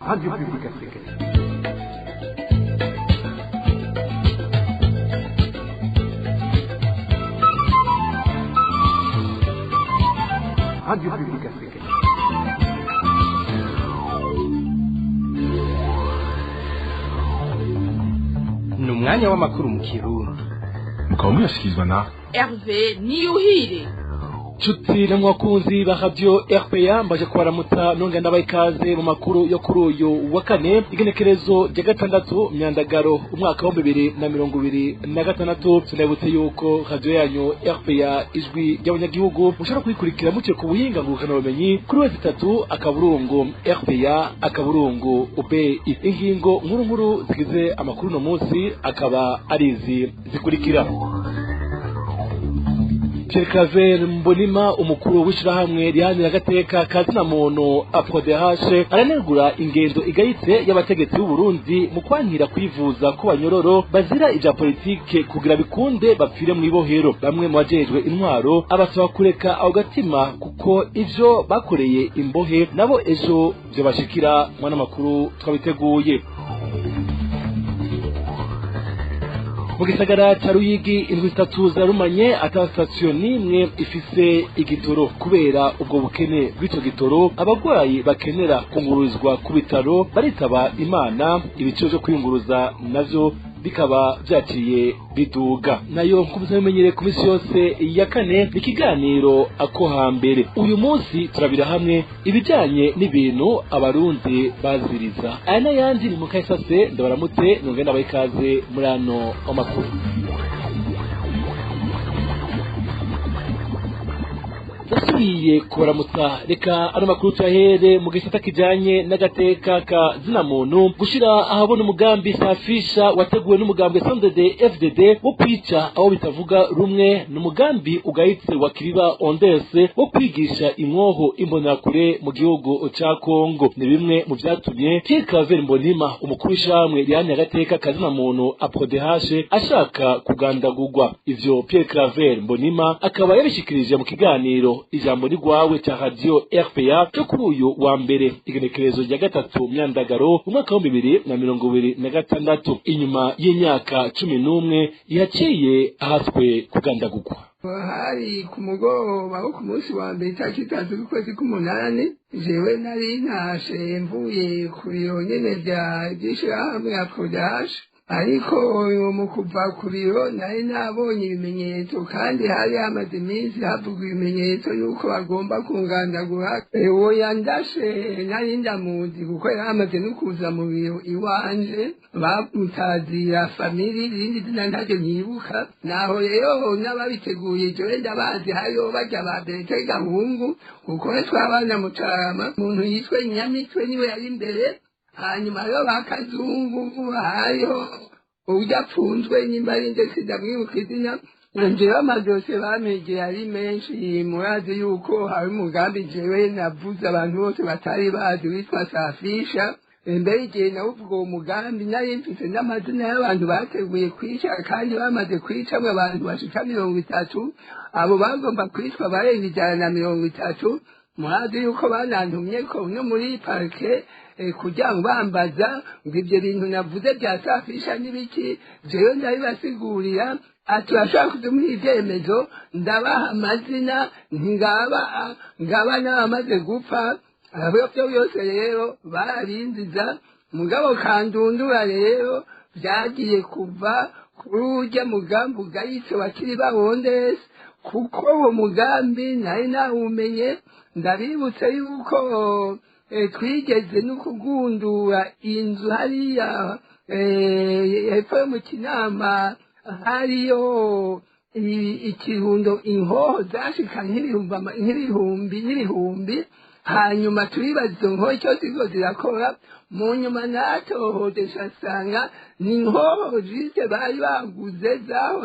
Radio Publique Africaine. Radio Publique Africaine. Ni umwanya w'amakuru mu Kirundi. Mukaba muyashyikirizwa na Hervé Niyuhire. Nshuti namwakunzi ba Radio RPA, mbaje kubaramutsa nonga ndabaye ikaze mu makuru yo kuri uyu wa kane, igenekerezo rya 6 Myandagaro, umwaka wa 2026. Tunabutse yuko radio yanyu RPA, Ijwi ry'Abanyagihugu, mushobora kuyikurikira muciye ku buhinga ngurukana bumenyi kuri wezi 3 akaburungu RPA akaburungu UB. Ingingo nkuru nkuru zigize amakuru no munsi akaba ari izi zikurikira: Pierre Claver Mbonima, umukuru w'ishirahamwe riharanira agateka ka zina muntu APRODH, aranegura ingendo igayitse y'abategetsi b'u Burundi mu kwankira kwivuza ku banyororo bazira ivya politike kugira bikunde bapfire mw'ibohero. Bamwe mu bajejwe intwaro abasaba kureka ako gatima, kuko ivyo bakoreye imbohe nabo ejo vyobashikira. Mwana makuru twabiteguye. Mu gisagara ca Ruyigi, indwi 3 zarumanye ata sitasiyo n'imwe ifise igitoro. Kubera ubwo bukene bw'ico gitoro, abagwayi bakenera kungururizwa ku bitaro baritaba Imana, ibiciro vyo kwiyunguruza navyo bikaba vyaciye biduga. Nayo nkuko bimenyereye ku misi yose ya kane, ikiganiro ako hambere. Uyu munsi turabira hamwe ibijanye n'ibintu Abarundi baziriza. Aya n'ayandi ni mukayisase. Ndabaramutse nongera ndabaha ikaze muri ano amakuru. Ndasubiye kubaramutsa. Reka ano makuru tuyahere mu gisata kijanye n'agateka ka zina muntu. Gushira ahabona umugambi Safisha wateguwe n'umugambwe CNDD FDD wo kwica aho bitavuga rumwe, n'umugambi ugayitse wa Kiriba Ondese wo kwigisha inkoho imbonerakure mu gihugu ca Kongo, ni bimwe mu vyatumye Pierre Claver Mbonima, umukuru w'ishirahamwe riharanira agateka ka zina muntu APRODH, ashaka kugandagurwa. Ivyo Pierre Claver Mbonima akaba yabishikirije mu kiganiro Ijambo Rigwawe ca Radio RPA cyo kuri uyu wa mbere, igenekerezo rya 3 Myandagaro, umwaka wa 2026, inyuma y'imyaka 11 yaciye ahaswe kugandagurwa. Hari ku mugoroba wo ku munsi wa mbere, itariki 3 z'ukwezi k'umunani, jewe nari ntashe mvuye ku biro nyene vy'ishirahamwe ya Prodash. Ariko mu kuva ku biro nari nabonye ibimenyetso, kandi hari hamaze iminsi havugwa ibimenyetso yuko bagomba kungandagura. Uwo yandashe nari ndamuzi, kuko yari amaze no kuza mu biro iwanje. Bamutazira famili, irindi zina ntaryo nyibuka. Naho rero n'ababiteguye jewe ndabazi, hariho barya ba Berete Gahungu, kuko twabana mu Carama. Umuntu yitwe Nyamitwe niwe yari imbere, hanyuma rero ba Kazungu, hariho uburyo apfunzwe nimba ari ndetse ndamwibuka izina. Jewe amadosiye bampegeye ari menshi. Murazi yuko hari umugambi jewe navuze abantu bose batari bazi witwa Safisha. Mbere igihe nawuvuga uwo mugambi, nari mfise n'amazina y'abantu bateguye kwica, kandi bamaze kwicamwe abantu bashika 30. Abo bagomba kwicwa barenga 130. Murazi yuko banantumye ko no muri parike kugira ngo bambaza ngo ibyo bintu navuze bya Safisha n'ibiki. Jewe ndabibasigurira, ati urashobora kudumuha ibyemezo? Ndabaha amazina, ntingaba ngaba n'abamaze gupfa. Abo byo byose rero barabinziza. Mugabo kandundura rero byagiye kuva kuri urya mugambi ugayitse wa Kiriba Wondesi, kuko uwo mugambi nari nawumenye. Ndabibutse yuko twigeze no kugundura inzu hariya hepfo yo mu Kinama, hariyo ikirundo inkoho zashika nk'ibihumbi n'ibihumbi. Hanyuma turibaza izo nkoho icyo ziriko zirakora. Mu nyuma natohodesha asanga ni inkoho jise bari baguze zaho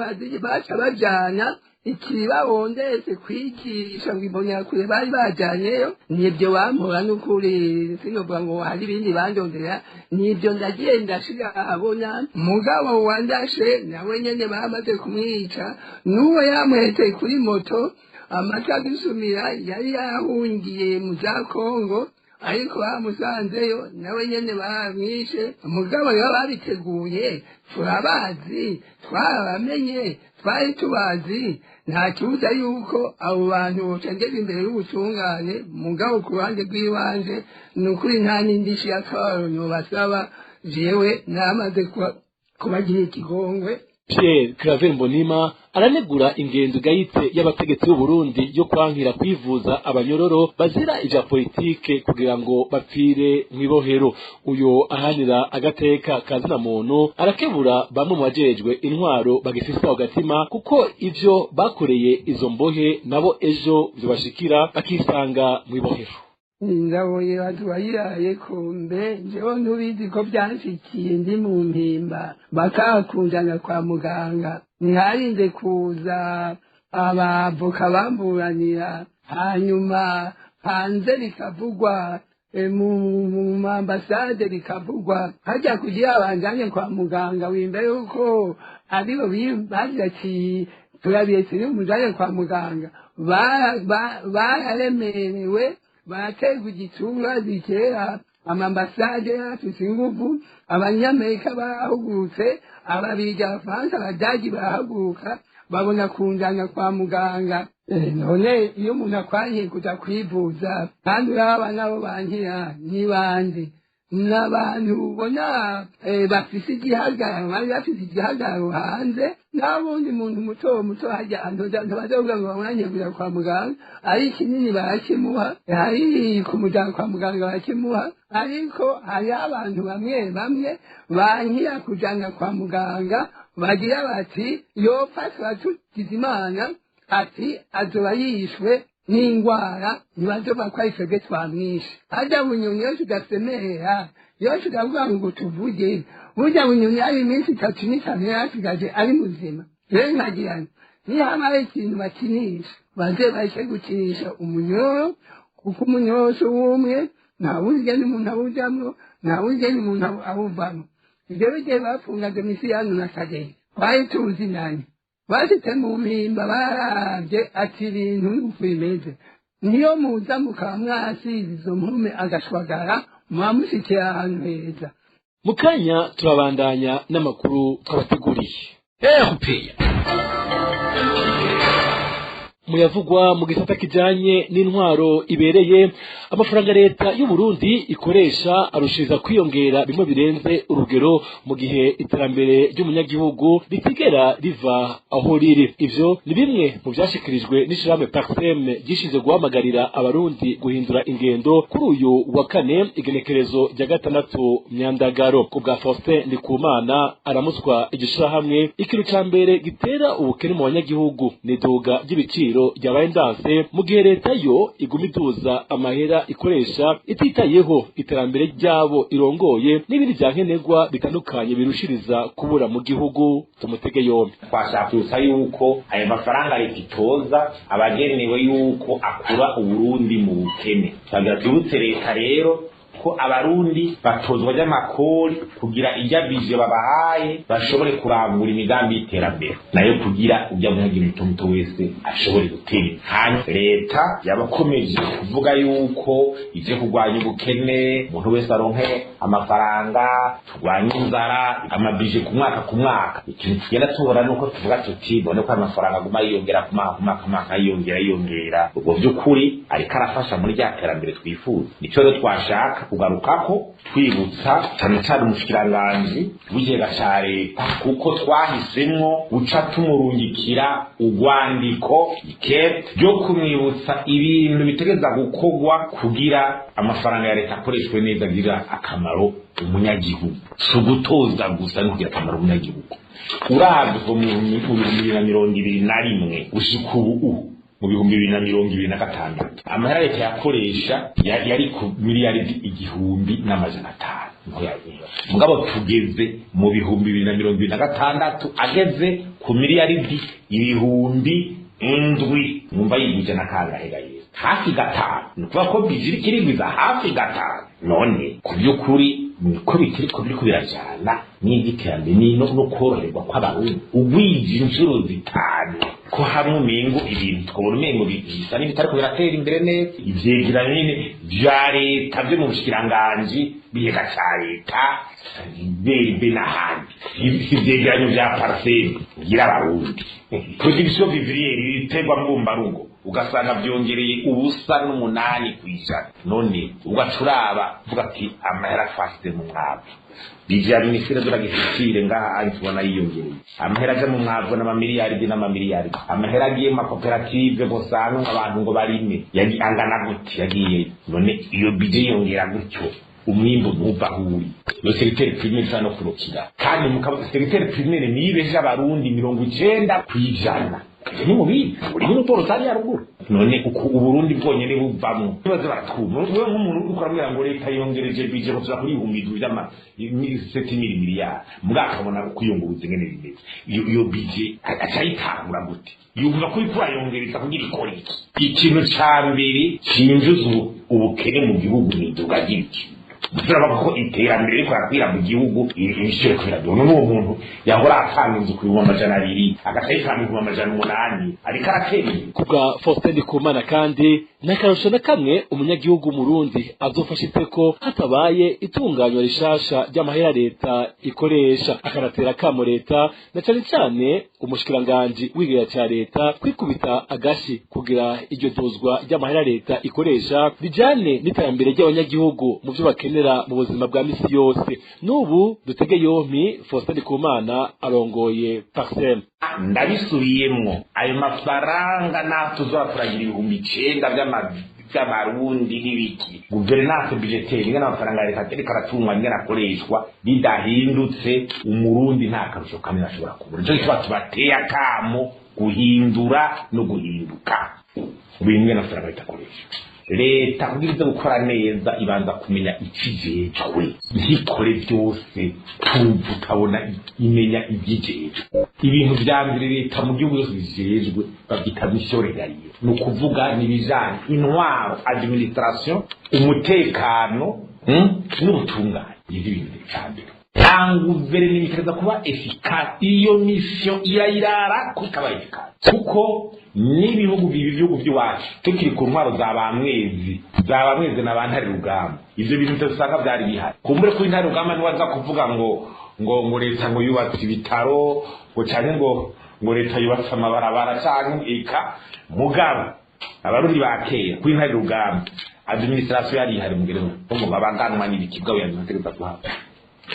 baca bajana ikibabondese kwigisha ngo imbonerakure bari bajyanyeyo. Nibyo bampora n'ukuri, sinovuga ngo hari ibindi bandondera. Nibyo ndagiye ndashira abona. Mugabo wandashe nawe nyene bamaze kumwica, n'uwo yamuheteye kuri moto amata dusumira yari yahungiye mu za Kongo. Ariko bamusanzeyo nawe nyene baramwishe. Mugabo rero babiteguye turabazi, twarabamenye, twari tubazi, nta kibuza yuko abo bantu bocengeza imbere y'ubutungane. Mugabo ku ruhande rw'iwanje ni ukuri nta n'indishi y'akababaro nobasaba, jewe namaze kubagira ikigongwe. Pierre Claver Mbonima aranegura ingendo igayitse y'abategetsi b'u Burundi yo kwankira kwivuza abanyororo bazira ivya politike kugira ngo bapfire mw'ibohero. Uyo ahanira agateka kazina muntu arakebura bamwe mu bajejwe intwaro bagifise aho gatima, kuko ivyo bakoreye izo mbohe nabo ejo vyobashikira bakisanga mw'ibohero. Ndaboye batwayiraye kumbe jewe ntubizi ko byanshikiye ndi mu mpimba, bakakundana kwa muganga, ntiharinde kuza abavoka bamburanira, hanyuma hanze bikavugwa, mu mambasade bikavugwa, hajya kugira banjanye kwa muganga wimba yuko aribo bagira ati turabiye turi mujanye kwa muganga. Bararemerewe, baraterwa igitunga zikera, amambasade yarafise inguvu, abanyamerika barahugurutse, ababirigi, abafaransa, abadagi barahaguruka, babona kunjana kwa muganga. None iyo umuntu akwankiye kuja kwivuza, kandi uraba nabo bankira ni bande? N'abantu ubona bafise igihagararo, bari bafise igihagararo hanze. N'abundi muntu muto muto hajya ntibazovuga ngo bamwankiye kuja kwa muganga, ari kinini barakimuha, hari kumujana kwa muganga barakimuha. Ariko hariho abantu bamwe bamwe bankira kujana kwa muganga, bagira bati yopfa tuba tugize Imana, ati azoba yishwe n'ingwara, ntibazova ko ari twebwe twamwishe. Harya Bunyoni iyo tudasemera, iyo tudavuga ngo tuvuge, burya Bunyoni ari iminsi 3 n'5 yarasigaje ari muzima. Rero nkagira nti nihamara ikintu bakinisha, baze bareke gukinisha umunyoro, kuko umunyoro si uw'umwe, ntawurya n'umuntu awujamwo, ntawurya n'umuntu awuvamwo. Ivyo bigihe bafunga Domisiyano na Kageyo twari tuzinanye, bashitse mu mpimba bararavye ati ibintu nuko bimeze, niyo muza mukaba mwasize izo mpume agashwagara, muba mushikiye ahantu heza. Mu kanya turabandanya n'amakuru twabateguriye. Muyavugwa mu gisata kijanye n'intwaro ibereye, amafaranga leta y'u Burundi ikoresha arushiriza kwiyongera bimwe birenze urugero, mu gihe iterambere ry'umunyagihugu ritigera riva aho riri. Ivyo ni bimwe mu vyashikirijwe n'ishirahamwe Parsem gishinzwe guhamagarira abarundi guhindura ingendo kuri uyu wa kane, igenekerezo rya 6 Myandagaro. Ku bwa Faustin Ndikumana aramutswa iryo shirahamwe, ikintu ca mbere gitera ubukene mu banyagihugu ni iduga ry'ibiciro ryabaye ndanse, mu gihe leta yo iguma iduza amahera ikoresha ititayeho iterambere ryabo irongoye n'ibindi vya nkenerwa bitandukanye birushiriza kubura mu gihugu. Tumutege yombi. Twashaka yuko ayo mafaranga leta itoza abagenewe yuko akura Uburundi mu bukene. Twagira twibutse leta rero ko abarundi batozwa ry'amakori kugira ijya bije babahaye bashobore kurangura imigambi y'iterambere, nayo kugira ujya munyagihugu muto muto wese ashobore gutera. Hanyuma leta yabakomeje kuvuga yuko ije kurwanya ubukene, umuntu wese aronke amafaranga, turwanye inzara, amabije ku mwaka ku mwaka. Ikintu tugenda tubona nuko tuvuga tuti none ko amafaranga aguma yiyongera ku mwaka ku mwaka ku mwaka yiyongera, ubwo by'ukuri ariko arafasha muri rya terambere twifuza. Nico rero twashaka kugarukako twibutsa cyane cyane umushikiranganji w'ikigega ca leta, kuko twahisemwo guca tumurungikira urwandiko ikete ryo kumwibutsa ibintu bitegeza gukorwa kugira amafaranga ya leta akoreshwe neza, agira akamaro umunyagihugu. Si ugutoza gusa, ni kugira akamaro umunyagihugu. Uravye kuva mu 2021 gushika ubu mu 2026, amahera leta yakoresha yari ku miliyaridi 1500. Mugabo tugeze mu 2026 ageze ku miliyaridi 7,000, mwumva yigwije na kangahe hafi 5. Ni ukuvuga ko bije iriko irigwiza hafi 5. None ku by'ukuri Niko bikiriko biriko birajana n'iterambere no koroherwa kw'abarundi. Ugwije inshuro 5 ko hamwe umengo ibintu twabona umengo bisa n'ibitariko biratera imbere neza. Ivyegeranyo nyene vya leta vyo mu bushikiranganji bihega ca leta bebe n'ahandi, ivyegeranyo vya parcelle ngira abarundi production vivrière ibiterwa mbumbarugo ugasanga vyongereye 0.8%. None ugaca uraba uvuga ati amahera twashyize mu mwavu bija minisitiri turagifitire ngaha ari tubona yiyongereye amahera aja mu mwavu n'amamiliyaridi n'amamiliyaridi, amahera agiye mu makoperative gusanga abantu ngo barime angana gute yagiye. None iyo bije yiyongera gutyo umwimbu ntuva aho uri. Iyo secteur primaire isa no kurukira, kandi mukaba secteur primaire nibeje abarundi 90%. Ni mubi uri n'utoro tari haruguru. None uko uburundi bwonyene buvamwo baze baratwuma. Wewe nk'umuntu uriko uramubwira ngo leta yongereje bije ngo tuza kuri 7,000 vy'ama 7,000 miliyari, mugakabona ukwiyunguruza ingene bimeze. Iyo bije acayitangura gute? Yumva ko uriko urayongereza kugira ikore iki? Ikintu ca mbere cinjiza ubukene mu gihugu ni iduga ry'ibiciro. Turabona ko iterambere riko rakwira mu gihugu ibiciro kubera none uwo muntu yahora atanga inzu ku 200,000 agaca ayitanga 800,000 ariko aratera imbere. Kubwa Faustin Ndikumana kandi n'akarusho na kamwe umunyagihugu murundi azofasha iteko hatabaye itunganywa rishasha ry'amahera leta ikoresha, akanatera kamo leta na cane cane umushikiranganji w'igera ca leta kwikubita agashi kugira iryo dozwa ry'amahera leta ikoresha rijane n'iterambere ry'abanyagihugu mu vyo bakenera mu buzima bwa misi yose. N'ubu dutege yompi Faustin Ndikumana arongoye Parsem. Ndabisubiyemwo, ayo mafaranga natuzora turagira 9,000 vy'amarundi n'ibiki. Guverinance budgetaire ingene amafaranga ya leta ariko aratungwa ingene akoreshwa bidahindutse, umurundi nta karusho kamwe ashobora kubura. Nico gituma tubateye akamo guhindura no guhinduka bimwe n'amafaranga leta akoresha. Leta kugira ize gukora neza ibanza kumenya ikijejwe, ntikore byose tumva utabona, imenya ibyijejwe. Ibintu vya mbere leta mu gihugu byose bijejwe babyita mission régalienne, ni ukuvuga n'ibijanye intwaro, administration, umutekano n'ubutungane. Ivyo bintu vya mbere nta guverinoma itegereza kuba efficace. Iyo mission irayirara ko ikaba efficace, kuko n'ibihugu bibi ibihugu by'iwacu tukiri ku ntwaro za ba Mwezi na ba Ntare Rugamba, ivyo bintu usanga vyari bihari. Kumbure ko Intare Rugamba niwe aza kuvuga ngo ngo ngo leta ngo yubatse ibitaro ngo canke ngo ngo leta yubatse amabarabara canke eka. Mugabo abarundi ba kera kuri Intare Rugamba administration yari ihari mugere ngo babanganwa n'ibiki bwabo yategereza kuhaba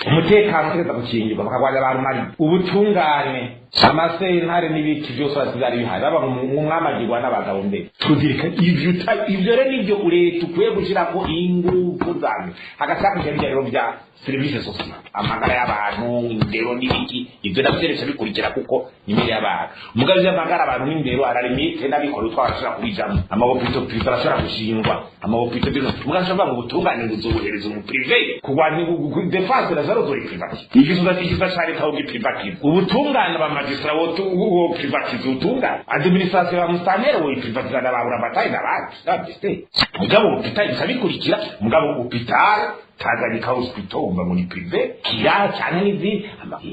umutekano utegereza gukingirwa bakagwanya abantu mari ubutungane amasentare n'ibiki byose byari bihari baba umwamagirwa n'abagabo mbere tuzirika ivyo ivyo rero nivyo leta ukwiye gushirako ingufu zawe hagati y'ibyo rero bya service sociale, amagara y'abantu, indero n'ibiki, ivyo navyo rero bikurikira kuko imere y'abantu mugabo vy'amagara abantu n'indero aralimite n'abikora utwara kubijamo amahopito privé arashobora gushingwa amahopito bino mugabo ashobora ngo ubutungane buzobuhereza umu privé kurwanya defense na zaro zori privatize igisoza ca leta ugiprivatize ubutungane ba magistrat wo privatize ubutungane administration ba mustanere wo privatize n'ababura batayi n'abandi n'abiste mugabo hôpital bikurikira mugabo hôpital Tanganyika hospital umva muri privé kira cyane n'izindi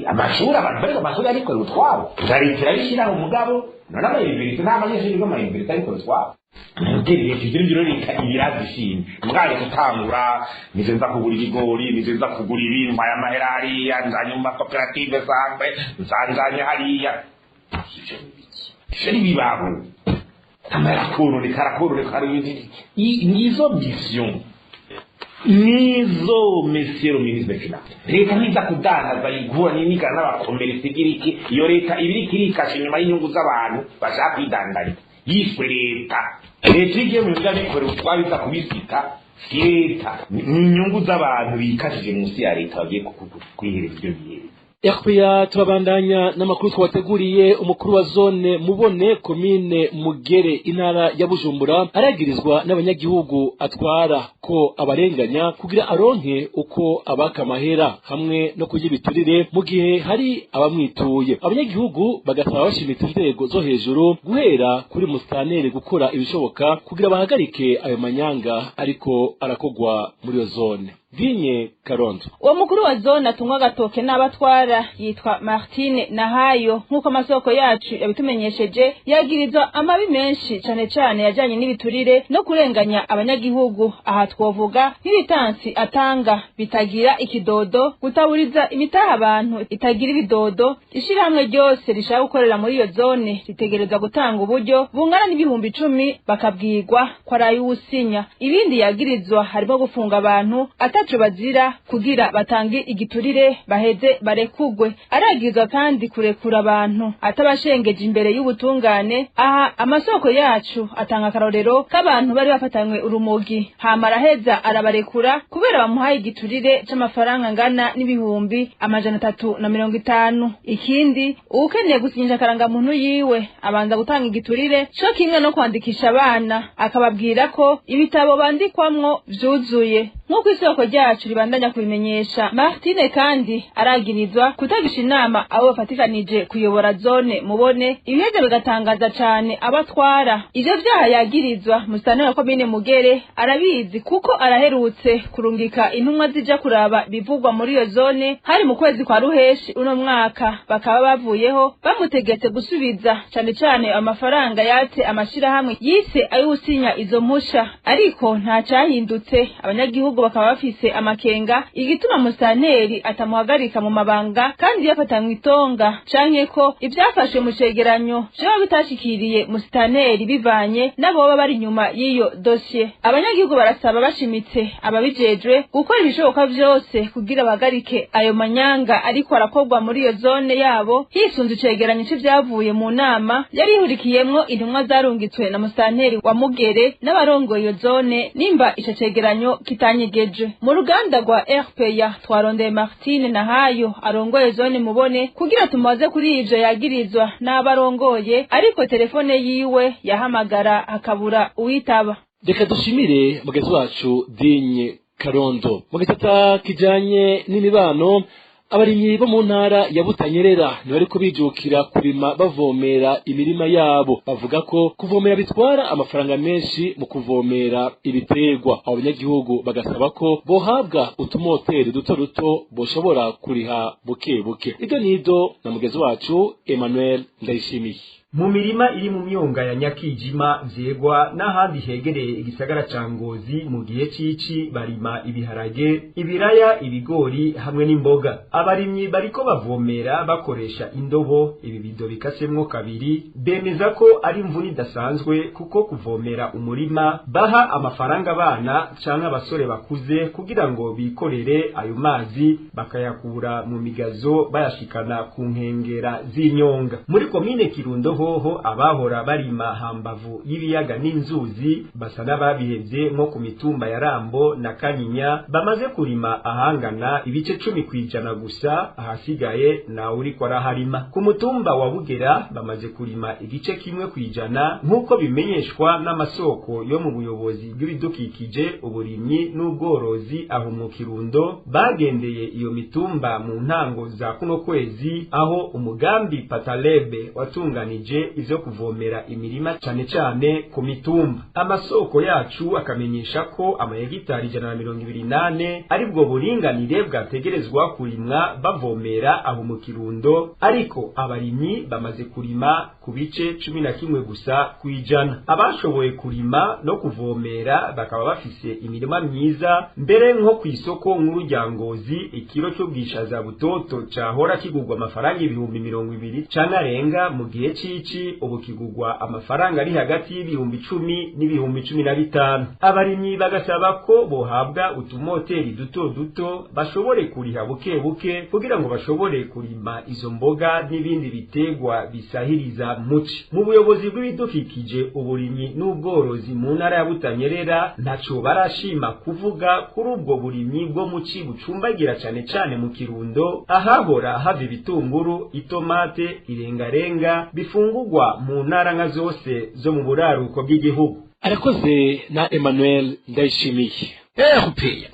amashuri abantu bari amashuri ariko utwabo leta irabishyiraho mugabo none amayuniversite nta banyeshuri biga amayuniversite ariko utwabo ntereye ivyo nivyo leta ibirazishimye mugabo leta utangura nije nza kugura ibigori nije nza kugura ibintu aya mahera hariya nzanye mu makoperative sangwe nzanzanye hariya ivyo ni bibaho amahera akononekara akononekara nizo mission nizo monsieur le ministre des finances leta ntiza kudandaza igura n'inigana n'abakomerisi igira iki iyo leta ibiriko irikasha inyuma y'inyungu z'abantu bashaka kwidandarika yiswe leta leta iyo igiye mu bintu by'abikorera utwabo iza kubisita si leta ni inyungu z'abantu bikashije munsi ya leta bagiye kwihereza ibyo bihereza. Yakuya turabandanya n'amakuru twateguriye. Umukuru wa zone Mubone komine Mugere intara ya Bujumbura aragirizwa n'abanyagihugu atwara ko abarenganya kugira aronke uko abaka amahera hamwe no kurya ibiturire mu gihe hari abamwituye. Abanyagihugu bagasaba bashimitse inzego zo hejuru guhera kuri mustaneri gukora ibishoboka kugira bahagarike ayo manyanga ariko arakogwa muri iyo zone. Dinye Karondo. Uwo mukuru wa zone atungwa agatoke n'abatwara yitwa Martine Nahayo, nk'uko amasoko yacu yabitumenyesheje, yagirizwa amabi menshi cane cane yajanye n'ibiturire no kurenganya abanyagihugu. Aha twovuga nk'ibitansi atanga bitagira ikidodo, gutaburiza imitaha abantu itagira ibidodo. Ishirahamwe ryose rishaka gukorera muri iyo zone ritegerezwa gutanga uburyo bungana n'10,000, bakabwirwa ko ari ay'uwusinya. Ibindi yagirizwa harimo gufunga abantu ataco bazira kugira batange igiturire baheze barekugwe. Aragirizwa kandi kurekura abantu atabashengeje imbere y'ubutungane. Aha amasoko yacu atanga akarorero k'abantu bari bafatanywe urumogi, hama araheza arabarekura kubera bamuhaye igiturire c'amafaranga angana n'350,000. Ikindi, uwukeneye gusinyisha akarangamuntu yiwe abanza gutanga igiturire, co kimwe no kwandikisha abana, akababwira ko ibitabo bandikwamwo vyuzuye. Nk'uko isoko ryacu ribandanya kubimenyesha, Martine kandi aragirizwa kutagisha inama abo bafatikanije kuyobora zone Mubone, ibiheze bigatangaza cane abatwara. Ivyo vyaha yagirizwa, musitanteri wa komine Mugere arabizi, kuko araherutse kurungika intumwa zija kuraba bivugwa muri iyo zone, hari mu kwezi kwa Ruheshi uno mwaka, bakaba bavuyeho bamutegetse gusubiza cane cane amafaranga yatse amashirahamwe yise ay'usinya izo mpusha, ariko nta cahindutse. Abanyagihugu bakaba bafise amakenga igituma musitanteri atamuhagarika mu mabanga kandi yafatanywe itonga, canke ko ivyafashwe mu cegeranyo vyoba bitashikiriye musitanteri bivanye n'aboba bari inyuma y'iyo dosiye. Abanyagihugu barasaba bashimitse ababijejwe gukora ibishoboka vyose kugira bahagarike ayo manyanga ariko arakorwa muri iyo zone yabo, hisunze icegeranyo c'ivyavuye mu nama yari ihurikiyemwo intumwa zarungitswe na musitanteri wa Mugere n'abarongoye iyo zone, nimba ico cegeranyo kitanyegeje. Mu ruganda rwa RPA twarondeye Martine Nahayo arongoye zone Mubone kugira tumubaze kuri ivyo yagirizwa n'abarongoye, ariko telefone yiwe yahamagara akabura uwitaba. Reka dushimire mugenzi wacu Dinye Karondo. Mu gisata kijanye n'imibano, abarimyi bo mu ntara ya Butanyerera ntibariko bijukira kurima bavomera imirima yabo. Bavuga ko kuvomera bitwara amafaranga menshi mu kuvomera ibiterwa. Abo banyagihugu bagasaba ko bohabwa utumoteri duto duto boshobora kuriha buke buke. Ibyo nido na mugenzi wacu Emmanuel Ndayishimiye. Mu mirima iri mu myonga ya Nyakijima, Vyegwa n'ahandi hegereye igisagara ca Ngozi, mu gihe cici barima ibiharage, ibiraya, ibigori hamwe n'imboga. Abarimyi bariko bavomera bakoresha indobo, ibibido bikasemwo kabiri, bemeza ko ari imvune idasanzwe, kuko kuvomera umurima baha amafaranga abana canke abasore bakuze kugira ngo bikorere ayo mazi, bakayakura mu migazo bayashikana ku nkengera z'inyonga. Muri komine Kirundo hoho, abahora barima hambavu y'ibiyaga n'inzuzi basa n'ababihevye, nko ku mitumba ya Rambo na Kanyinya bamaze kurima ahangana ibice 10% gusa, ahasigaye nawe uriko araharima. Ku mutumba wa Bugera bamaze kurima igice 1%, nk'uko bimenyeshwa n'amasoko yo mu buyobozi bw'ibidukikije, uburimyi n'ubworozi aho mu Kirundo. Bagendeye iyo mitumba mu ntango za kuno kwezi, aho umugambi Patalebe watunganije ivyo kuvomera imirima cane cane ku mitumba. Amasoko yacu akamenyesha ko amahegitari 124 aribwo buringanire bwategerezwa kurimwa bavomera aho mu Kirundo, ariko abarimyi bamaze kurima ku bice 11 gusa kwijana. Abashoboye kurima no kuvomera bakaba bafise imirima myiza, mbere nko kw'isoko nkuru rya Ngozi ikiro c'ubwishaza butoto cahora kigurwa amafaranga 20,000 canke arenga, mu gihe cici ubu kigurwa amafaranga ari hagati y'10,000 n'15,000. Abarimyi bagasaba ko bohabwa utumoteri duto duto bashobore kuriha buke buke kugira ngo bashobore kurima izo mboga n'ibindi bitegwa bisahiriza muci. Mu buyobozi bw'ibidukikije, uburimyi n'ubworozi mu ntara ya Butanyerera ntaco barashima kuvuga kuri ubwo burimyi bwo muci bucumbagira cane cane mu Kirundo, ahahora hava ibitunguru, itomate, irengarenga bifungurwa mu ntara nka zose zo mu buraruko bw'igihugu. Arakoze na Emmanuel Ndayishimiye. RPA.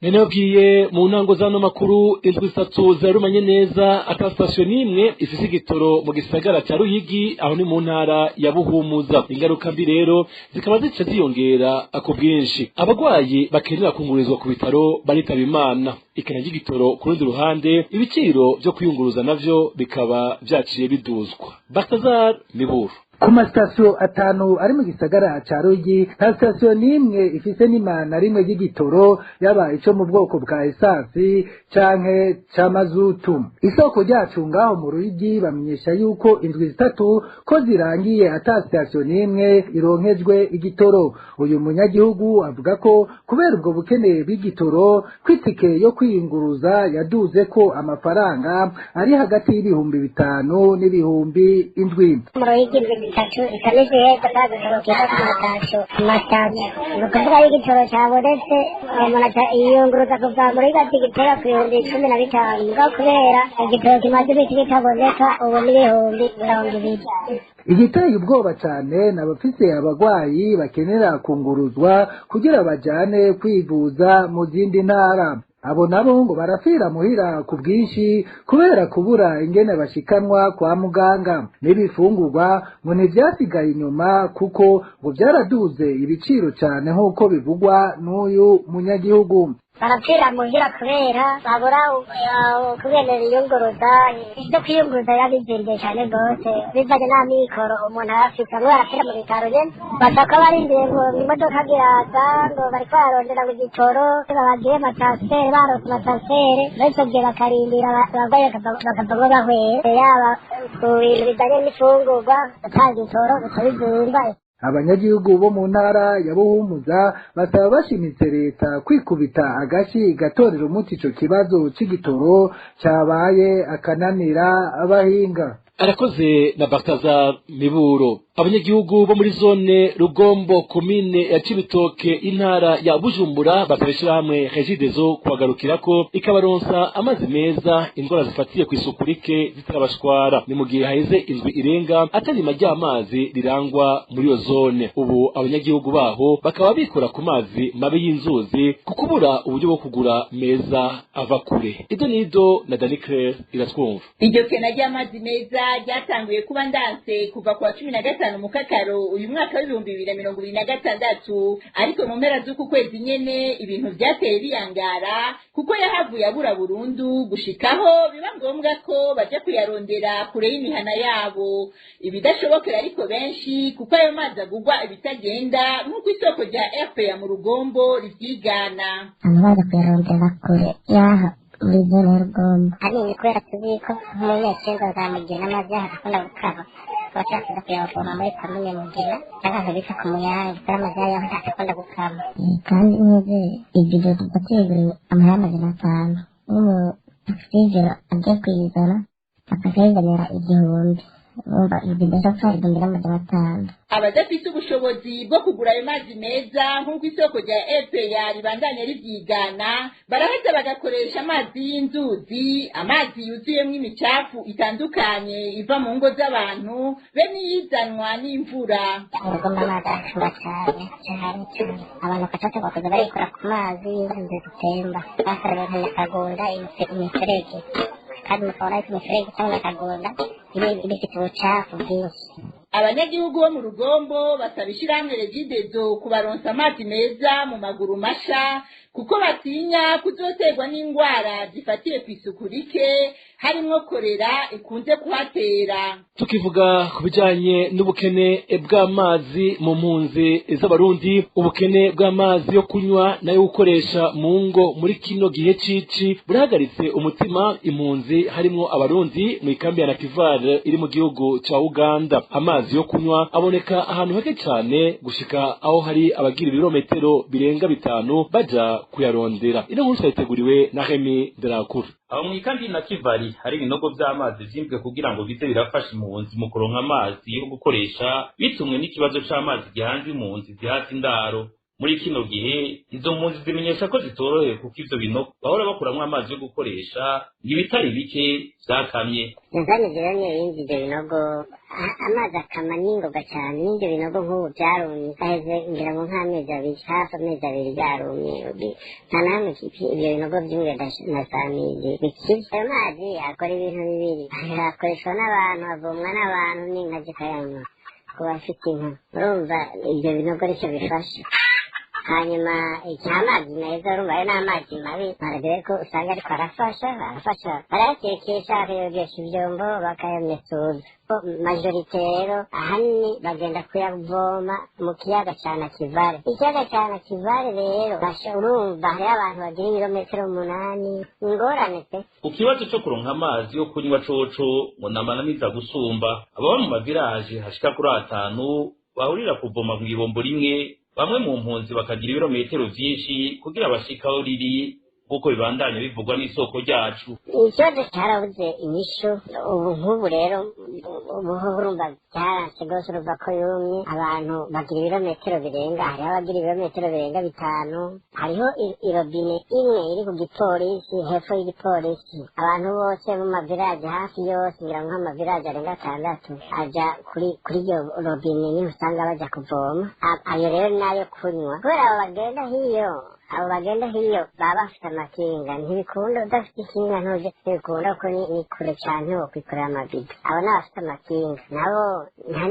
Nenabwiye mu ntango zano makuru indwi zitatu zarumanye neza ata station nimwe ifise igitoro mu gisagara ca Ruyigi, aho ni mu ntara ya Buhumuza. Ingaruka mbi rero zikaba zica ziyongera ku bwinshi, abagwayi bakenera kungurizwa ku bitaro baritaba Imana. Ikena ry'igitoro ku rundi ruhande, ibiciro vyo kwiyunguruza navyo bikaba vyaciye biduzwa. Baltazar Miburu. Ku masitasiyo 5 ari mu gisagara ca Ruyigi, nta sitasiyo n'imwe ifise n'imana rimwe ry'igitoro, yaba ico mu bwoko bwa esansi canke ca mazutu. Isoko ryacu ngaho mu Ruyigi bamenyesha yuko indwi 3 ko zirangiye ata sitasiyo n'imwe ironkejwe igitoro. Uyu munyagihugu avuga ko kubera ubwo bukene bw'igitoro, kwitike yo kwiyunguruza yaduze ko amafaranga ari hagati y'5,000 n'7,000. Itatu ikameze heza kandi ku matasiyo, ni ukuvuga yuko igitoro cyabonetse umuntu yiyunguruza kuva muri gati gitera ku 15,000, mugabo kubera igitoro kimaze iminsi kitaboneka ubu ni 20,000. Igiteye ubwoba cane n'abafise abagwayi bakenera kunguruzwa kugira bajane kwivuza mu zindi ntara. Abo nabo ngo barafira muhira ku bwinshi kubera kubura ingene bashikanwa kwa muganga. N'ibifungurwa ngo ntivyasigaye inyuma kuko ngo vyaraduze ibiciro cane nk'uko bivugwa n'uyu munyagihugu. Barapfira muhira kubera babura ukungene biyunguruza. Ivyo kwiyunguruza biba bizimvye cane rwose bivanye n'amikoro umuntu aba afise. Bamwe barapfira mu bitaro nyene, basaba barindiriye ngo imodoka ziraza, ngo bariko bararondera ngo igitoro babagire amatransfere, baronse amatransfere muri ico gihe bakarindira abarwayi bakavamwo bahwera. Yaba ku bintu bijanye n'imfungurwa, ata gitoro bica bizimba. Abanyagihugu bo mu ntara ya Buhumuza basaba bashimitse leta kwikubita agashi igatorera umuti ico kibazo c'igitoro cabaye akananira abahinga. Arakoze na Baltazar Miburo. Abanyagihugu bo muri zone Rugombo, komine ya Cibitoke, intara ya Bujumbura, basaba ishirahamwe Regideso kubagarukirako ikabaronsa amazi meza, indwara zifatiye ku isuku rike zitarabashwara. Ni mu gihe haheze indwi irenga atarima ry'amazi rirangwa muri iyo zone. Ubu abanyagihugu baho bakaba bikora ku mazi mabi y'inzuzi kukubura uburyo bwo kugura meza ava kure. Ido nido na Dani Claire iratwumva. Iryo kena ry'amazi meza ryatanguye kuba ndanse kuva kwa 15 mukakaro uyu mwaka w'ibihumbi 2026, ariko mu mpera z'uku kwezi nyene ibintu vyateye biyangara kuko yahavuye abura burundu, gushikaho biba ngombwa ko baja kuyarondera kure y'imihana yabo, ibidashobokera ariko benshi kuko ayo mazi agugwa ibitagenda nk'uko isoko rya RPA mu Rugombo rivyigana. Amazi kuyarondera kure yaho muri zone y'Urugombo hanini kubera tuzi ko nk'umunyeshuri za Mugina amazi yaho akunda gukaba, abashaka kuyavoma muri komine Mugina cyangwa akabika ku Muyange kubera amazi yaho ntakunda gukama. Kandi nk'uzi ibido tuba tuyiguriye amahera 500, nk'umutakisivero agiye kuyizana akakayizanira 1,000, urumva ibido ishobora 1,500. Abadafite ubushobozi bwo kugura ayo mazi meza nk'uko isoko rya RPA ribandanya rivyigana, baraheza bagakoresha amazi y'inzuzi, amazi yuzuyemwo imicafu itandukanye iva mu ngo z'abantu be n'iyizanwa n'imvura. Urugombo amazi aracumba cyane cyane cyane, abantu bakaca bakuza barikora ku mazi y'inzuzi zitemba, bakareba nka Nyakagunda, imiferege, kandi mukabona yuko imiferege cyangwa Nyakagunda iba ifite ubucafu bwinshi. Abanyagihugu bo mu Rugombo basaba ishirahamwe Regideso kubaronsa amazi meza mu maguru masha kuko batinya kuzoterwa n'ingwara zifatiye ku isuku rike harimwo korera ikunze kuhatera. Tukivuga ku bijanye n'ubukene bw'amazi mu mpunzi z'Abarundi, ubukene bw'amazi yo kunywa nayo gukoresha mu ngo muri kino gihe cici burahagaritse umutima impunzi harimwo Abarundi mu ikambi ya Nakivale iri mu gihugu ca Uganda. Amazi yo kunywa aboneka ahantu hake cane gushika aho hari abagira ibirometero birenga 5 baja kuyarondera. Ino nkuru twayiteguriwe na Remy Derakuru. Aho mu ikambi na Kivari hari ibinogo vy'amazi vyimbwe kugira ngo bize birafasha impunzi mu kuronka amazi yo gukoresha, bitumwe n'ikibazo c'amazi gihanze impunzi zihaza indaro. Muri kino gihe izo mpunzi zimenyesha ko zitoroheye, kuko ivyo binogo bahora bakuramwo amazi yo gukoresha ngo ibitari bike vyakamye. Inzani rero niyo yindi, ibyo binogo amazi akama n'ingoga cyane, n'ibyo binogo nk'ubu byarumye, haheze ngira ngo nk'amezi 2, hafi amezi 2 byarumye, nta na hamwe ibyo binogo byumye na samizi bikiri. Ayo mazi akora ibintu bibiri: akoreshwa n'abantu, avomwa n'abantu, n'inka zikayanywa ku bafite inka. Urumva ibyo binogo aricyo bifasha. Hanyuma amazi meza, urumva ayo ni amazi mabi maragere ko usanga, ariko arafasha, barayatekesha, bakayogesha ivyombo, bakayamesuza. Majorité rero ahanini bagenda kuyavoma mu kiyaga ca Nakivale. Ikiyaga ca Nakivale rero, urumva hariho abantu bagira ibirometero 8, ingorane pe. Ku kibazo co kuronka amazi yo kunywa coco ngo namananiza gusumba, ababa mu maviraje hashika kuri 5 bahurira kuvoma mw'ibombo rimwe, bamwe mu mpunzi bakagira ibirometero vyinshi kugira bashike aho riri, nk'uko bibandanya bivugwa n'isoko ryacu. Ikibazo cyarabuze inyishu. Ubu nk'ubu rero, ubu urumva byaranse rwose, urumva ko yumye. Abantu bagira ibirometero birenga, hariho abagira ibirometero birenga 5. Hariho irobine imwe iri ku gipolisi, hepfo y'igipolisi. Abantu bose mu maviraje hafi yose, ngira ngo nk'amaviraje arenga 6, aja kuri iyo robine, niho usanga baja kuvoma. Ayo rero nayo kunywa, kubera abo bagenda hiyo baba bafite amakinga, ntibikunda. Udafite ikinga ntuje, ntibikunda, kuko ni kure cyane wokwikorera amabido. Abo ni abafite amakinga, nabo nta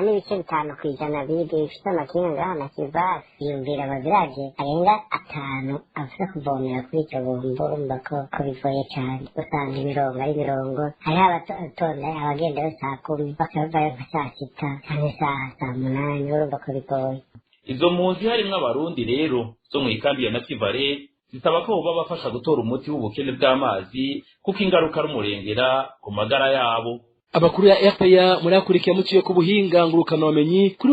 n'ibice 5% bifite amakinga ngaha na Kivale. Yumvira amaviraje arenga 5 avuze kuvomera kuri iryo bombo, urumva ko bigoye cyane. Usanga imirongo ari imirongo, hariho abatonda, abagendayo saa 10 bakavayo nka saa 6 cyangwa saa 8, urumva ko bigoye. Izo mpunzi harimwo Abarundi rero zo mu ikambi ya Nakivale zisaba ko boba bafasha gutora umuti w'ubukene bw'amazi, kuko ingaruka ari umurengera ku magara yabo. Amakuru ya RPA murakurikiye muciye ku buhinga ngurukana bumenyi kuri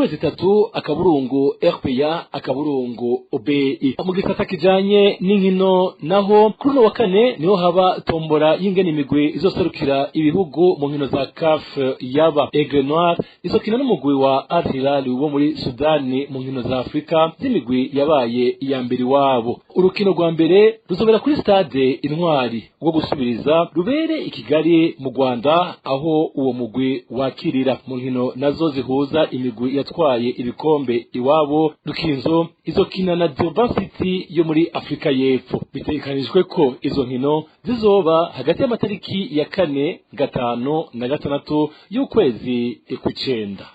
w.rpa.obi. Mu gisata kijanye n'inkino naho, kuri uno wa kane niho haba tombora y'ingene imigwi izoserukira ibihugu mu nkino za CAF. Yaba Aigle Noir izokina n'umugwi wa Al Hilal wo muri Sudani mu nkino za Afrika z'imigwi yabaye iya mbere iwabo. Urukino rwa mbere ruzobera kuri stade Intwari, rwo gusubiriza rubere i Kigali mu Rwanda, aho uwo mugwi wakirira. Mu nkino nazo zihuza imigwi yatwaye ibikombe iwabo, Rukinzo izokina na Durban City yo muri Afrika y'Epfo. Bitegekanijwe ko izo nkino zizoba hagati y'amatariki ya 4, 5 na 6 y'ukwezi kw'icenda.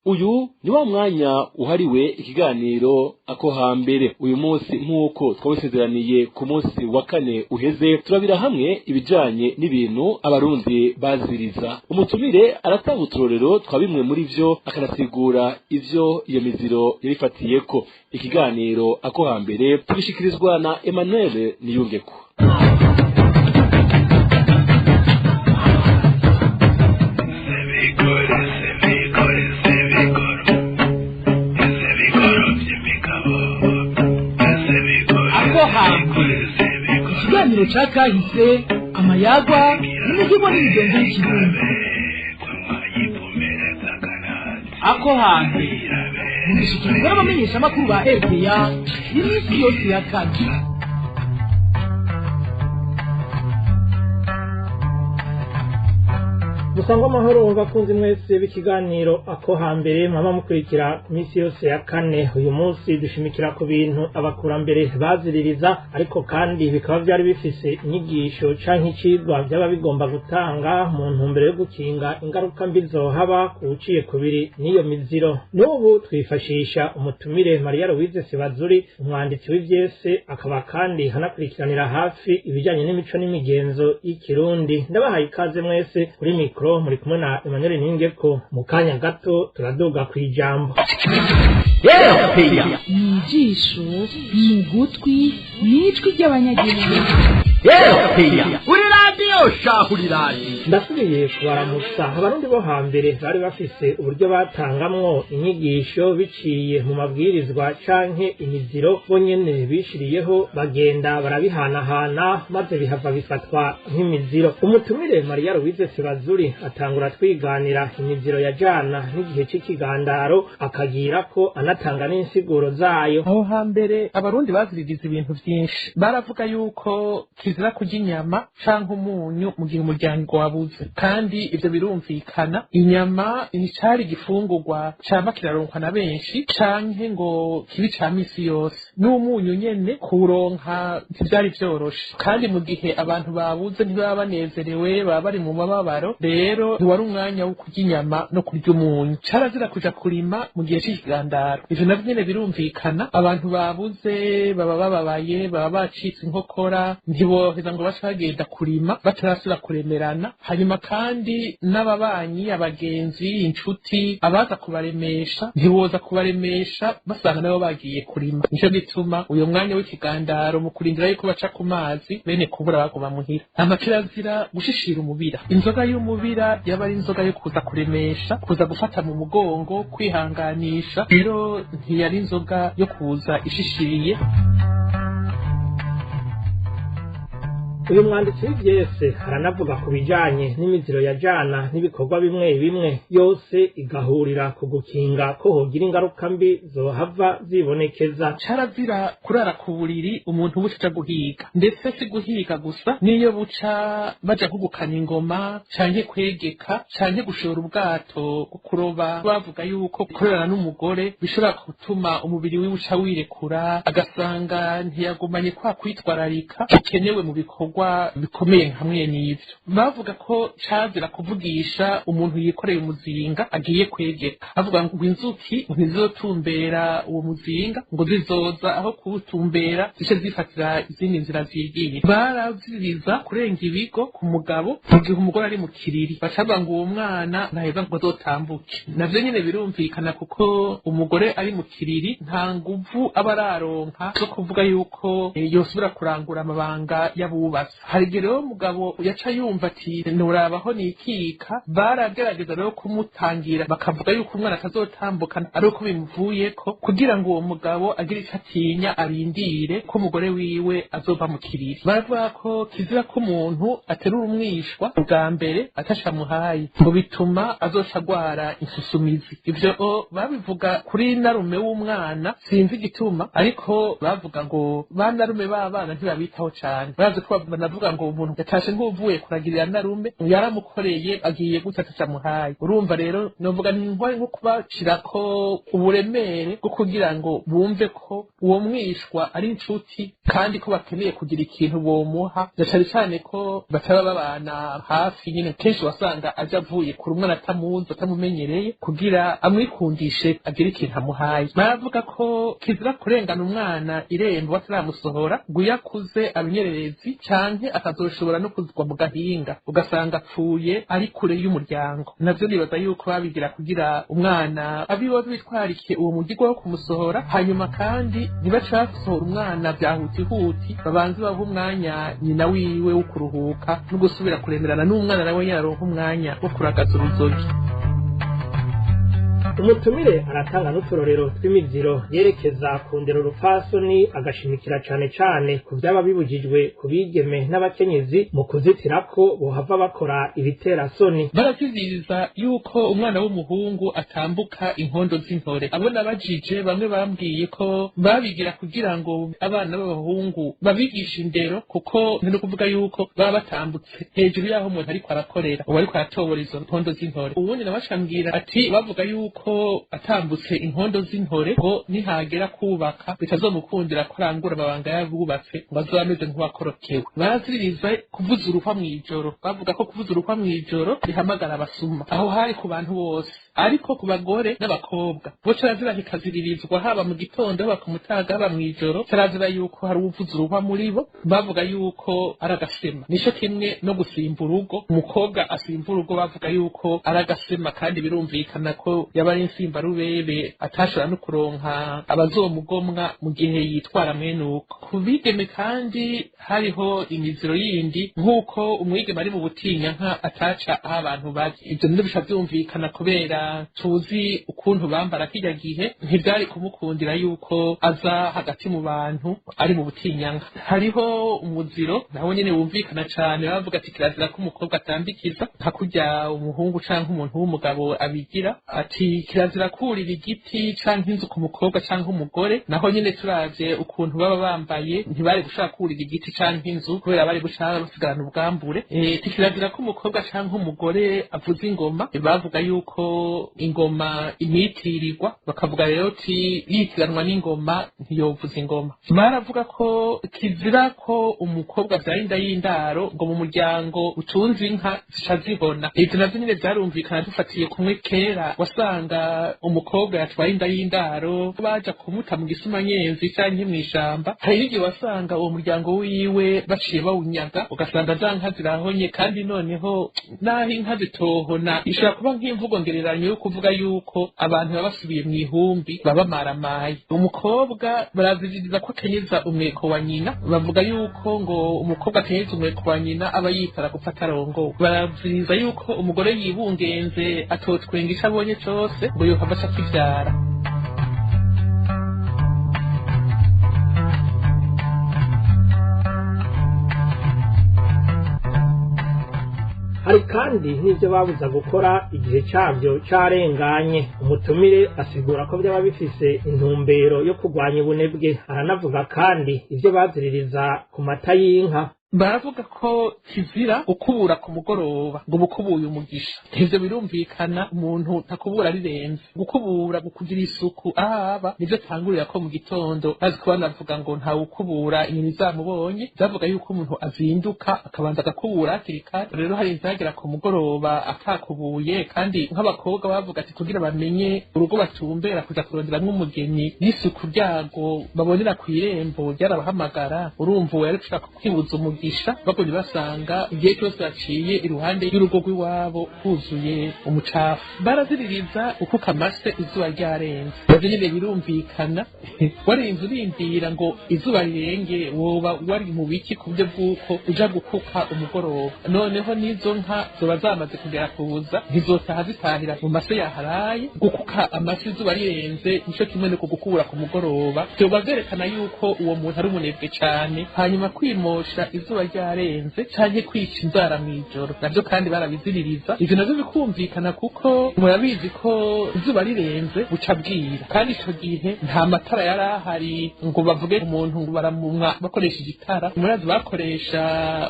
Uyu ni wa mwanya uhariwe ikiganiro Ako Hambere. Uyu munsi, nk'uko twabisezeraniye ku munsi wa kane uheze, turabira hamwe ibijanye n'ibintu Abarundi baziriza. Umutumire aratanga uturorero twa bimwe muri vyo, akanasigura ivyo iyo miziro yabifatiyeko. Ikiganiro Ako Hambere tugishikirizwa na Emmanuel Niyungeko. Ikiganiro ca kahise, amayagwa n'imivugo n'imigenzo y'ikirundi. Ako Hambere mugishikirizwa n'abamenyeshamakuru ba RPA iminsi yose ya kane. Dusangwa amahoro bakunzi mwese b'ikiganiro Ako Hambere mwaba mukurikira ku minsi yose ya kane. Uyu munsi dushimikira ku bintu abakurambere baziririza, ariko kandi bikaba byari bifise inyigisho canke icigwa byaba bigomba gutanga mu ntumbero yo gukinga ingaruka mbi zohaba ku uciye kubiri n'iyo miziro. N'ubu twifashisha umutumire Maria Louise Sebazuri, umwanditsi w'ivyese, akaba kandi hanakurikiranira hafi ibijanye n'imico n'imigenzo y'ikirundi. Ndabahaye ikaze mwese. Kuri mikoro muri kumwe na Emmanuel Ningeko. Mu kanya gato turaduga ku ijambo. Ni ijisho, mu gutwi n'ijwi ry'abanyagihugu. Uri radiyo sha, uri radiyo. Ndasubiye kubaramutsa. Abarundi bo hambere bari bafise uburyo batangamwo inyigisho biciye mu mabwirizwa canke imiziro bo nyene bishiriyeho, bagenda barabihanahana maze bihava bifatwa nk'imiziro. Umutumire Mariya Louise Sebazuri atangura twiganira imiziro yajana n'igihe c'ikigandaro, akagira ko anatanga n'insiguro zayo. Aho hambere Abarundi baziririza ibintu vyinshi. Baravuga yuko kizira kurya inyama canke umunyu mu gihe umuryango wabuze, kandi ivyo birumvikana. Inyama nticari igifungurwa cama kiraronkwa na benshi canke ngo kibi ca misi yose, n'umunyu nyene kuwuronka ntivyari vyoroshe. Kandi mu gihe abantu babuze ntibaba banezerewe, baba bari mu mababaro, rero ntiwari umwanya wo kurya inyama no kurya umunyu. Carazira kuja kurima mu gihe c'ikigandaro, ivyo navyo nyene birumvikana. Abantu babuze baba bababaye, baba bacitse inkokora, ntiboheza ngo bace bagenda kurima batarasubira kuremerana. Hanyuma kandi n'ababanyi, abagenzi, inshuti, abaza kubaremesha ntiboza kubaremesha basanga nabo bagiye kurima. Nico gituma uyo mwanya w'ikigandaro, mu kurindira yuko baca ku mazi, bene kubura baguma muhira. Amakirazira gushishira umubira. Inzoga y'umubira yaba ari inzoga yo kuza kuremesha, kuza gufata mu mugongo, kwihanganisha, rero ntiyari inzoga yo kuza ishishiriye. Uyu mwanditsi w'ivyese aranavuga ku bijanye n'imiziro yajana n'ibikorwa bimwe bimwe, yose igahurira ku gukinga ko hogira ingaruka mbi zohava zibonekeza. Carazira kurara ku buriri umuntu buca aja guhiga, ndetse si guhiga gusa, niyo buca baja nko gukana ingoma canke kwegeka canke gushora ubwato bwo kuroba. Bavuga yuko gukorerana n'umugore bishobora gutuma umubiri wiwe uca wirekura, agasanga ntiyagumanye kwa kwitwararika bikenewe mu bikorwa bikomeye hamwe n'ivyo. Bavuga ko cazira kuvugisha umuntu yikoreye umuzinga agiye kwegeka, bavuga ngo inzuki ntizizotumbera uwo muzinga, ngo zizoza aho kuwutumbera zice zifatira izindi nzira zigiye. Baraziriza kurenga ibigo ku mugabo mu gihe umugore ari mu kiriri, bacavuga ngo uwo mwana ntaheza ngo azotambuke. Navyo nyene birumvikana, kuko umugore ari mu kiriri nta nguvu aba araronka zo kuvuga yuko yosubira kurangura amabanga y'abubatsi. Hari igihe rero umugabo yaca yumva ati nurabaho nikika. Baragerageza rero kumutangira, bakavuga yuko umwana atazotambuka ari uko bimuvuyeko, kugira ngo uwo mugabo agire ico atinya, arindire ko umugore wiwe azova mu kiriri. Baravuga ko kizira ko umuntu aterura umwishwa bwa mbere atashamuhaye, ngo bituma azoca agwara insusumizi. Ivyo babivuga kuri narume w'umwana, sinzi igituma, ariko bavuga ngo ba narume b'abana ntibabitaho cane. Barazi ko banavuga ngo umuntu yatashe nk'uvuye kuragirira narume, yaramukoreye, agiye gutya atacamuhaye. Urumva rero novuga ni nko kubashirako uburemere bwo kugira ngo bumve ko uwo mwishwa ari inshuti, kandi ko bakeneye kugira ikintu bomuha, na cane cane ko bataba babana hafi nyene. Kenshi wasanga aja avuye kure, umwana atamuzi, atamumenyereye, kugira amwikundishe agire ikintu amuhaye. Baravuga ko kizira kurengana umwana irembo bataramusohora, ngo iyo akuze abinyererezi canke akazoshobora no kuzwa mu gahinga, ugasanga apfuye ari kure y'umuryango. Navyo nibaza yuko babigira kugira umwana abiwe bitwarike uwo mugirwa wo kumusohora. Hanyuma kandi ntibace basohora umwana vyahutihuti, babanze bahe umwanya nyina wiwe wo kuruhuka no gusubira kuremerana n'umwana, nawe yaronka umwanya wo kuragaza uruzogi. Umutumire aratanga n'uturorero tw'imiziro yerekeza ku ndero rupfasoni, agashimikira cane cane ku vyaba bibujijwe ku bigeme n'abakenyezi mu kuzitira ko bohava bakora ibiterasoni. Baraziziriza yuko umwana w'umuhungu atambuka inkondo z'intore. Abo nabajije bamwe bambwiye ko babigira kugira ngo abana b'abahungu babigishe indero, kuko ni ukuvuga yuko baba batambutse hejuru y'aho umuntu ariko arakorera, uwo ariko aratobora izo nkondo z'intore. Uwundi nawe acambwira ati bavuga yuko atambutse inkondo z'intore ngo nihagera kubaka bitazomukundira ko arangura amabanga y'abubatse, ngo azoba ameze nk'uwakorokewe. Baraziririza kuvuza uruhwa mw'ijoro, bavuga ko kuvuza uruhwa mw'ijoro bihamagara abasuma. Aho hari ku bantu bose. Ariko ku bagore n'abakobwa bo carazira kikaziririzwa, haba mu gitondo, haba ku mutaga, haba mw'ijoro. Carazira yuko hari uwuvuza uruhwa muri bo, bavuga yuko ari agasema. Nico kimwe no gusimba urugo, umukobwa asimba urugo bavuga yuko ari agasema, kandi birumvikana ko yaba ari insimbarubebe, atashobora no kuronka abazomugomwa mu gihe yitwara mwene uko. Ku bigeme kandi hariho imiziro yindi, nk'uko umwigeme ari mu butinyanka ataca aho abantu bari. Ivyo nivyo bica vyumvikana kubera tuzi ukuntu bambara kirya gihe, ntivyari kumukundira yuko aza hagati mu bantu ari mu butinyanka. Hariho umuziro nawo nyene wumvikana cane, bavuga ati kirazira ko umukobwa atambikiza nka kurya umuhungu canke umuntu w'umugabo abigira, ati kirazira kurira igiti canke inzu ku mukobwa canke umugore. Naho nyene turavye ukuntu baba bambaye, ntibari gushaka kurira igiti canke inzu kubera bari gushaka basigarana ubwambure. Kirazira ko umukobwa canke umugore avuza ingoma, bavuga yuko ingoma imwitirirwa, bakavuga rero ati yitiranwa n'ingoma ntiyovuza ingoma. Baravuga ko kizira ko umukobwa avyara inda y'indaro, ngo mu muryango utunze inka zica zibona. Ivyo navyo nyene vyarumvikana dufatiye kumwe kera wasanga umukobwa yatwaye inda y'indaro baja kumuta mu gisumanyenzi canke mw'ishamba. Hari n'igihe wasanga uwo muryango wiwe baciye bawunyaga, ugasanga za nka zirahonye. Kandi noneho naho inka zitohona, ishobora kuba nk'imvugo ngereranyo yo kuvuga yuko abantu baba basubiye mw'ihumbi, baba maramaye. Umukobwa baraziririza ko akenyeza umweko wa nyina, bavuga yuko ngo umukobwa akenyeza umweko wa nyina aba yitara gupfa atarongowe. Baraziririza yuko umugore yibungenze atotwenga ico abonye cose, ngo yohava aca akivyara. Hari kandi n'ibyo babuza gukora igihe cyabyo carenganye. Umutumire asigura ko byaba bifise intumbero yo kurwanya ubunebwe. Aranavuga kandi ibyo baziririza ku mata y'inka. Baravuga ko kizira gukubura ku mugoroba, ngo bukubuye umugisha. Ivyo birumvikana, umuntu ntakubura rirenze. Gukubura, kugira isuku ahaba, nivyo tangurira ko mu gitondo. Bazi ko banavuga ngo ntawukubura inyoni zamubonye, zavuga yuko umuntu azinduka akabanza agakubura hakiri kare. Rero hari inzagera ku mugoroba atakubuye, kandi nk'abakobwa bavuga ati kugira bamenye urugo batumbera kuja kuronderamwo umugeni n'isuku ryago babonera kw'irembo ryarabahamagara. Urumva uwo yari gushaka kwibuza umugisha, bagumye basanga igihe cyose baciye iruhande y'urugo rw'iwabo huzuye umucafu. Baraziririza ukuka amase izuba ryarenze, navyo nyene birumvikana. Warinze urindira ngo izuba rirenge, woba wari mu biki ku buryo bw'uko uja gukuka umugoroba? Noneho n'izo nka zoba zamaze kugera kuza, ntizotaha zitahira mu mase yaharaye. Gukuka amase izuba rirenze nico kimwe no kugukura ku mugoroba, vyoba vyerekana yuko uwo muntu ari umunebwe cane. Hanyuma kwimosha izuba ryarenze canke kwica inzara mw'ijoro navyo kandi barabiziririza. Ivyo navyo bikumvikana kuko murabizi ko izuba rirenze buca bwira, kandi ico gihe nta matara yari ahari ngo bavuge umuntu ngo baramumwa bakoresheje itara. Murazi bakoresha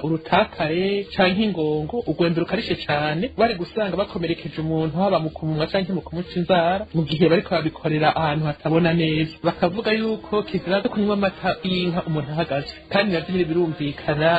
urutakare canke ingongo, urwembe rukarishe cane. Bari gusanga bakomerekeje umuntu haba mu kumumwa canke mu kumuca inzara mu gihe bariko babikorera ahantu hatabona neza. Bakavuga yuko kizira kunywa amata y'inka umuntu ahagaze, kandi navyo nyene birumvikana.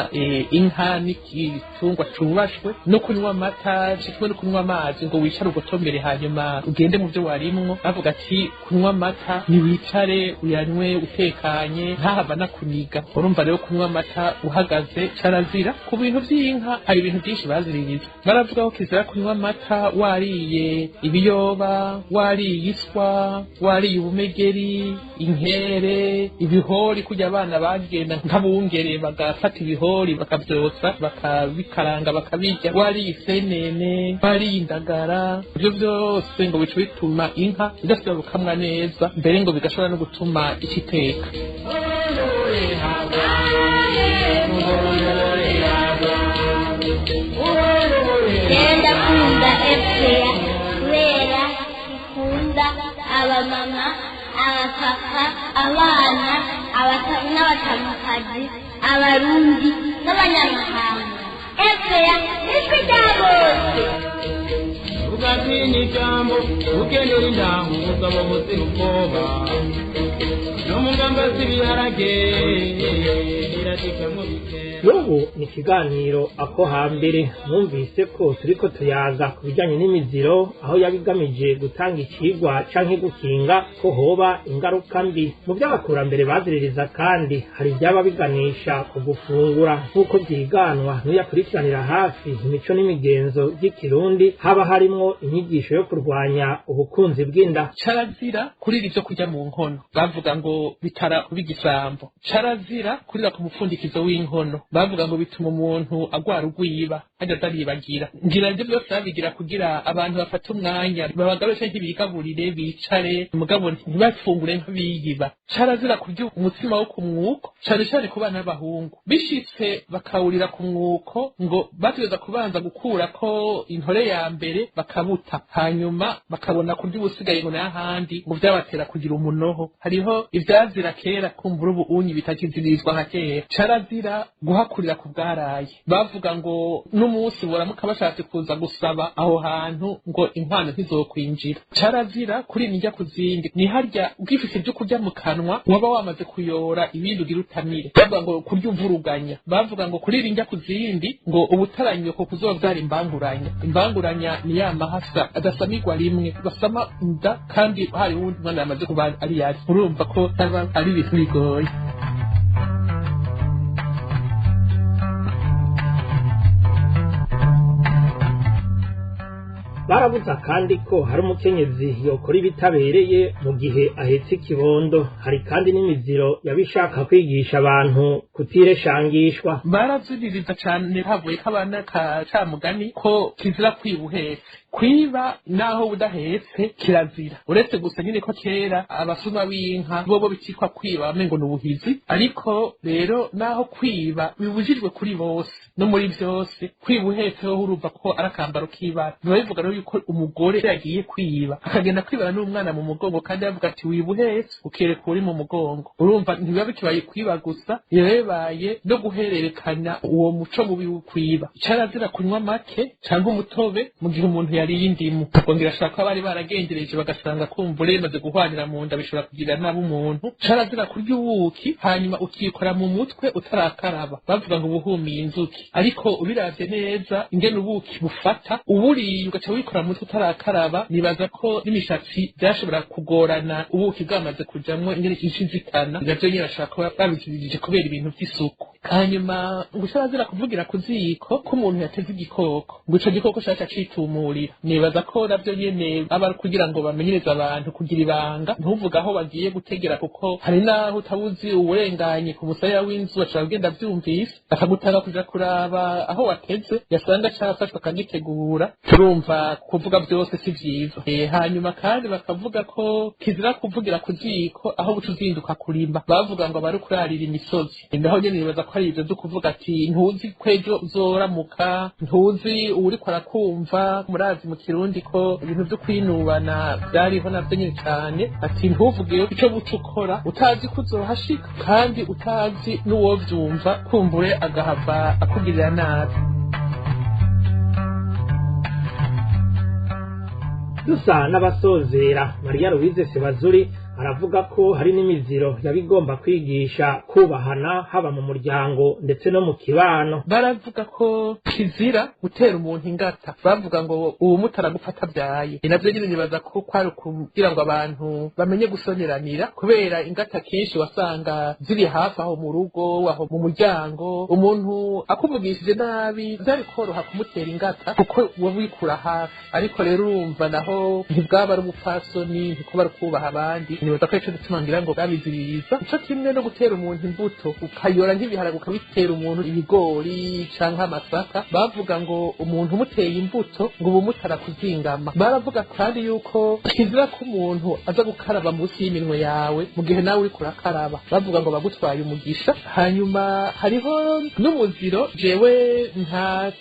Inka n'igitungwa cubashwe, no kunywa amata kimwe no kunywa amazi ngo wicare ugotomere hanyuma ugende mu byo warimwo. Bavuga ati kunywa amata niwicare uyanywe utekanye, ntahava nakuniga. Urumva rero kunywa amata uhagaze carazira. Ku bintu vy'inka hari ibintu byinshi baziririza. Baravuga ko kizira kunywa amata wariye ibiyoba, wariye iswa, wariye ubumegeri, inkere, ibihori, kurya abana bagenda nk'abungere bagafata ibihori bakavyotsa bakabikaranga bakabirya, wariye isenene, wariye indagara. Ivyo vyose ngo bica bituma inka idasubira gukamwa neza, mbere ngo bigashobora no gutuma iciteka. Ndakunda FPR kubera ikunda abamama, abapapa, abana, n'abatamukazi, abarundi n'abanyamahanga. FPR nijwi rya bose. Ugatinya ijambo ukenera indamu, umugabo muzira ubwoba no mu ngamba z'ibiharage. N'ubu ni ikiganiro Ako Hambere. Mwumvise ko turiko tuyaga ku bijyanye n'imiziro, aho yabigamije gutanga icigwa canke gukinga ko hoba ingaruka mbi mu by'abakurambere baziririza. Kandi hari ibyaba biganisha ku gufungura, nk'uko byiganwa n'uyakurikiranira hafi imico n'imigenzo by'ikirundi, haba harimwo inyigisho yo kurwanya ubukunzi bw'inda. Carazira kurira ivyo kurya mu nkono, bavuga ngo bitara bigisambo. Carazira kurira ku mupfundikizo w'inkono, bavuga ngo bituma umuntu agwara urwiba hajya ataribagira. Ngira ivyo byose babigira kugira abantu bafate umwanya babagabe canke bigaburire, bicare, mugabo ntibafungure nk'abiyiba. Carazira kurya umutsima wo ku mwuko, cane cane ku bana b'abahungu. Bishitse bakawurira ku mwuko, ngo bategereza kubanza gukurako intore ya mbere bakabuta, hanyuma bakabona kurya ubusigaye, ngo n'ahandi ngo vyabatera kugira umunoho. Hariho ivyazira kera kumbura ubu unyi bitakizirizwa nka kera. Carazira guhakurira ku bwaraye, bavuga ngo n'umunsi boramuka bashatse kuza gusaba aho hantu, ngo inkwano ntizokwinjira. Carazira kuri indya ku zindi, ni harya ugifise ibyo kurya mu kanwa waba wamaze kuyora ibindi ugira utamire, bavuga ngo kurya uvuruganya. Bavuga ngo kurira indya ku zindi, ngo ubutaranyoko kuzovyara imbanguranya. Imbanguranya ni ya mahasa adasamigwa rimwe, basama inda kandi hari uwundi mwana yamaze kuba ari yari. Urumva ko aba ari ibintu bigoye. Barabuza kandi ko hari umukenyezi yokora ibitabereye mu gihe ahetse ikibondo. Hari kandi n'imiziro yabishaka kwigisha abantu kutireshangishwa. Baraziririza cane, havuye ko abana ka camugani ko kizira kwiba uhetse. Kwiba naho udahetse kirazira, uretse gusa nyine ko kera abasuma b'inka bobo bikitwa kwiba bamengo ni ubuhizi. Ariko rero naho kwiba bibujijwe kuri bose no muri vyose, kwiba uhetse ho urumva ko ari akambaro k'ibara. Biba bivuga rero yuko umugore yagiye kwiba akagenda kwibana n'umwana mu mugongo, kandi yavuga ati wiba uhetse ukereka uri mu mugongo. Urumva ntibiba bikibaye kwiba gusa, biba bibaye no guhererekanya uwo muco mubi wo kwiba. Carazira kunywa make canke umutobe mu gihe umuntu yariye indimu. Bongera ashaka bari baragendereje bagasanga kumvura imaze guhwanira mu nda bishobora kugirira nabi umuntu. Carazira kurya ubuki hanyuma ukikora mu mutwe utarakaraba, bavuga ngo ubuhumiye inzuki. Ariko ubiravye neza ingene ubuki bufata, uburiye ugaca wikora mu mutwe utarakaraba, nibaza ko n'imishatsi byashobora kugorana ubuki bwamaze kujamwo ingene inshizikana. Navyo nyene bashobora kuba babizirije kubera ibintu vy'isuku. Hanyuma ngo carazira kuvugira ku ziko ko umuntu yateze igikoko, ngo ico gikoko caca citumurira. Nibaza ko navyo nyene aba ari kugira ngo bamenyereze abantu kugira ibanga, ntuvuge aho bagiye gutegera, kuko hari n'aho utabuzi uwurenganye ku musaya w'inzu ashobora kugenda avyumvise akagutanga kuja kuraba aho wateze, yasanga carafashwe akagitegura. Turumva kuvuga vyose si vyiza. Hanyuma kandi bakavuga ko kizira kuvugira ku ziko aho buca uzinduka kurima, bavuga ngo abari kurarira imisozi. Naho nyene nibaza ko ari ivyo vyo kuvuga ati ntuzi ko ejo uzoramuka, ntuzi uwuriko arakumva. Murazi mu kirundi ko ibintu vyo kwinubana vyariho navyo nyene cane, ati ntuvuge ico buca ukora utazi ko uzohashika, kandi utazi n'uwovyumva kumbure agahava akugirira nabi. Dusa n'abasozera, Maria Louise Sebazuri aravuga ko hari n'imiziro yabigomba kwigisha kubahana, haba mu muryango ndetse no mu kibano. Baravuga ko kizira gutera umuntu ingata, bavuga ngo uwo mutaragufata byaye. Navyo nyene nibaza ko kwari kugira ngo abantu bamenye gusoneranira, kubera ingata kenshi wasanga ziri hafi aho mu rugo, aho mu muryango. Umuntu akuvugishije nabi vyari koroha kumutera ingata kuko wowe wikura hafi. Ariko rero urumva naho ntibwaba ari ubupfasoni, ntikuba ari kubaha abandi. Nibaza ko ico gituma ngira ngo babiziririza. Ico kimwe no gutera umuntu imbuto, ukayora nk'ibiharage ukabitera umuntu ibigori canke amasaka, bavuga ngo umuntu umuteye imbuto ngo ubu mutarakuzingama. Baravuga kandi yuko kizira ko umuntu aza gukaraba munsi y'iminwe yawe mu gihe nawe uriko urakaraba, bavuga ngo bagutwaye umugisha. Hanyuma hariho n'umuziro jewe nta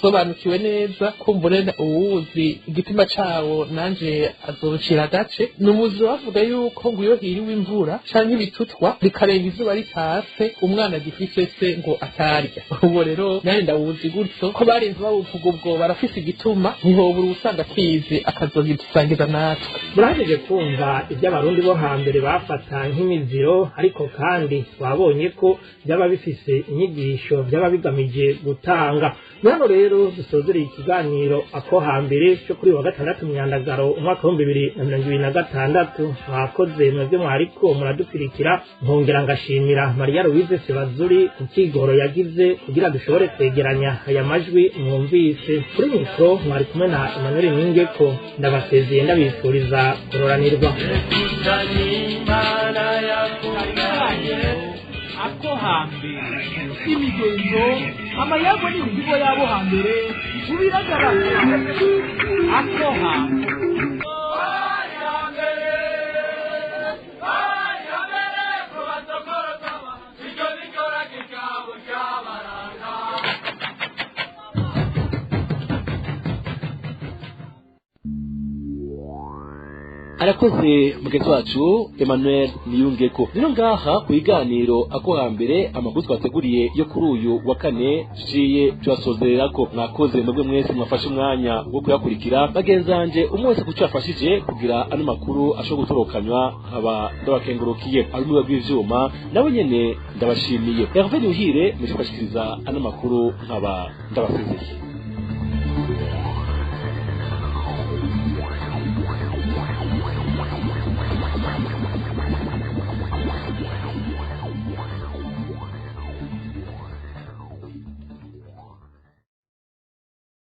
ndawusobanukiwe neza, kumbure uwuzi igituma cawo nanje azocira agace. Ni umuziro bavuga yuko ngo iyo hiriwe imvura canke ibitutwa rikarenga izuba ritatse, umwana agifise se ngo atarya. Uwo rero nanje ndawuzi gutyo, ko barinze bawuvuga ubwo barafise igituma, ntihobura uwusanga akizi akazogisangiza natwe. Murahejeje kumva ibyo Abarundi bo hambere bafata nk'imiziro, ariko kandi twabonye ko byaba bifise inyigisho byaba bigamije gutanga. Hano rero dusozereye ikiganiro Ako Hambere cyo kuri wa gatandatu Myandagaro umwaka w'2026. Mwakoze mwebwe mwariko muradukurikira, nkongera ngashimira Maria Louise Sebazuri ku kigoro yagize kugira dushobore kwegeranya aya majwi mwumvise. Kuri mikoro mwari kumwe na Emmanuel Ningeko, ndabasezeye ndabifuriza kuroranirwa. Ako Hambere, imigenzo, amayago n'imizigo yabo hambere ubiragaragara. Ako Hambere. Arakoze mugenzi wacu Emmanuel Niyungeko. Rero ngaha ku biganiro Ako Hambere, amakuru twateguriye yo kuri uyu wa kane tuciye tuyasozererako. Mwakoze mwebwe mwese mwafashe umwanya wo kuyakurikira. Bagenzanje umwe wese kuco yafashije kugira ano makuru ashobora gutorokanywa, nkaba ndabakengurukiye. Ab'umuga bw'ivyuma nabo nyene ndabashimiye. Hervé Niyuhire muje kubashikiriza ano makuru, nkaba ndabasezeye.